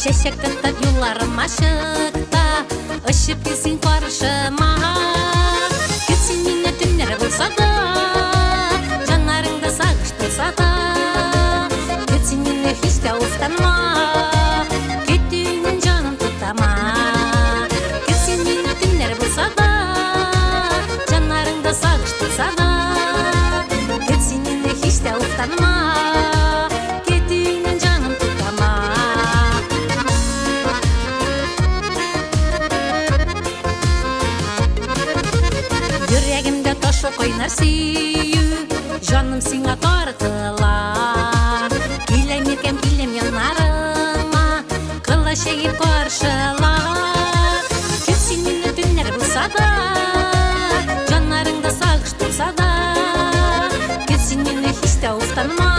Чәчәк тотып юлларыма чык та, очып кил син каршыма. Көт син мине төннәр булса да, җаннарыңда сагыш тулса да. Көт син мине, һич тә уфтанма, көтүеңнән җаным туктама. Көт син мине төннәр булса да, җаннарыңда сагыш тулса да. Көт син мине, һич тә уфтанма, көтүеңнән җаным туктама. Йөрәгемдә ташлы кайнар сөю, җаным сиңа тартыла. Киләм, иркәм, киләм яннарыңа, кылач җәеп каршыла. Көт син мине төннәр булса да, җаннарыңда сагыш тулса да. Көт син мине, һич тә уфтанма,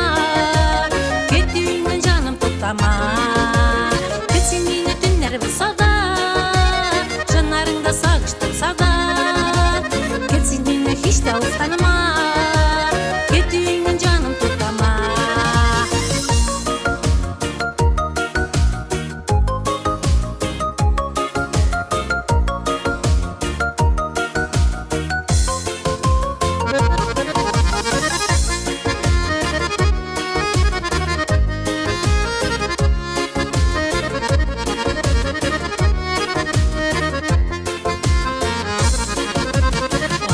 көтүеңнән җаным туктама. Көт син мине төннәр булса да, җаннарыңда сагыш тулса да. Көт син мине, һич тә уфтанма, көтүеңнән җаным туктама.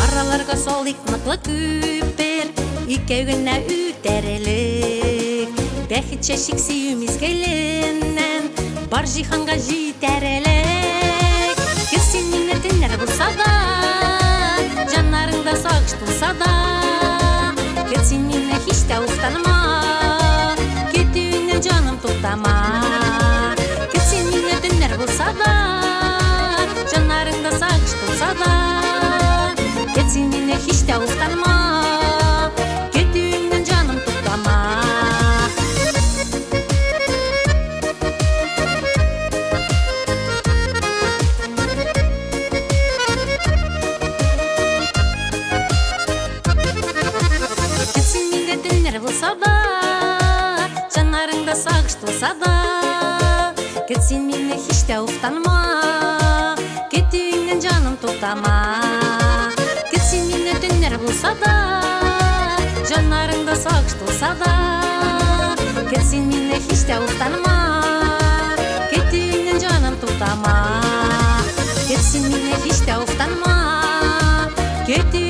Араларга салыйк ныклы күпер, икәү генә үтәрлек. Бәхет чәчик сөю мизгеленнән, бар җиһанга җитәрлек. Көт син мине төннәр булса да, җаннарыңда сагыш тулса да. Көт син мине, һич тә уфтанма, көтүеңнән җаным туктама. Көт син мине төннәр булса да, җаннарыңда сагыш тулса да. Көт син мине, һич тә уфтанма, көтүеңнән җаным туктама. Көт син мине төннәр булса да, җаннарыңда сагыш тулса да. Көт син мине, һич тә уфтанма, көтүеңнән җаным туктама. Көт син мине төннәр булса да, җаннарыңда сагыш тулса да. Көт син мине, һич тә уфтанма, көтүеңнән җаным туктама. Көт син мине, һич тә уфтанма, көтү